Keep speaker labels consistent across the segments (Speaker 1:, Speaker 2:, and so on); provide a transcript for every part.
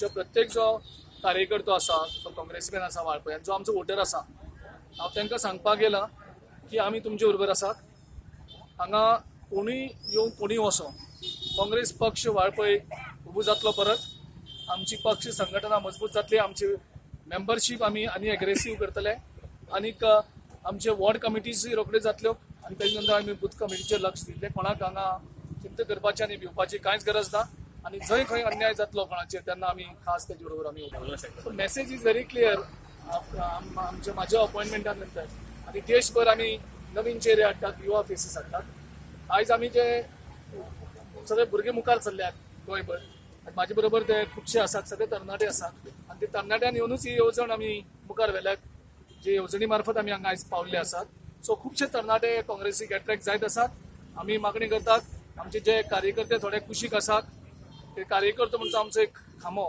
Speaker 1: जो प्रत्येक जो कार्यकर्तो आसा, जो काँग्रेसमॅन आसा वाळपयान, जो आमचो वोटर आसा, हांव तांकां सांगपाक गेलां की आमी तुमचे बरोबर आसात. हांगा कोणूय येवं कोणूय वचो, काँग्रेस पक्ष वाळपय उबो जातलो परत. आमची पक्ष संघटना मजबूत जातली, आमची मेंबरशीप आमी आनी एग्रेसीव करतले आनीक आमचे वॉर्ड कमिटीज रोखड्यो जातल्यो आनी तेजे नंतर आमी बूथ कमिटीचेर लक्ष दितले. कोणाक हांगा चिंता करपाची आनी भिवपाची कांयच गरज ना आनी जंय खंय अन्याय जातलो कोणाचेर तेन्ना आमी खास तेजे बरोबर आमी उबे. So message is very clear. आमच्या म्हाज्या अपॉयंटमेंटा नंतर आनी देशभर आमी नवीन चेहरे हाडटात, युवा फेसीस हाडटात. आयज आमी जे सगळे भुरगे मुखार सरल्यात गोंयभर, म्हाजे बरोबर ते खुबशे आसात, सगळे तरणाटे आसात आनी ते तरणाट्यान येवनूच ही येवजण आमी मुखार व्हेल्यात, जे येवजणी मार्फत आमी हांगा आयज पावल्ले आसात. सो खुबशे तरणाटे काँग्रेसीक एट्रॅक्ट जायत आसात. आमी मागणी करतात आमचे जे कार्यकर्ते थोडे कुशीक आसात, ते कार्यकर्ते म्हणटा आमचो एक खांबो,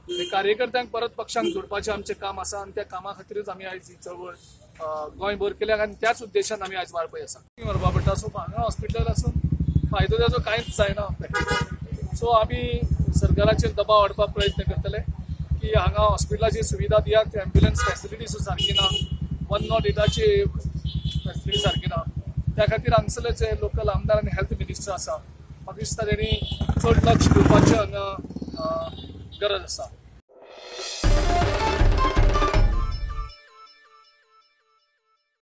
Speaker 1: ते कार्यकर्त्यांक परत पक्षांक जोडपाचें आमचें काम आसा आनी त्या कामा खातीरूच आमी आयज ही चळवळ गोंयभर केल्या आनी त्याच उद्देशान आमी आयज वाळपय आसा. व्हरपा पडटा. सो हांगा हॉस्पिटल आसून फायदो ताचो कांयच जायना आमकां. सो आमी सरकाराचेर दबाव हाडपाक प्रयत्न करतले की हांगा हॉस्पिटलाची सुविधा दियात. एम्ब्युलन्स फॅसिलिटी सुद्दां सारकी ना, 108ची फॅसिलिटी सारकी ना. त्या खातीर हांगसरले जे लोकल आमदार आनी हेल्थ मिनिस्टर आसा, म्हाका दिसता तेणी चड लक्ष दिवपाचें हांगा गरज आसा.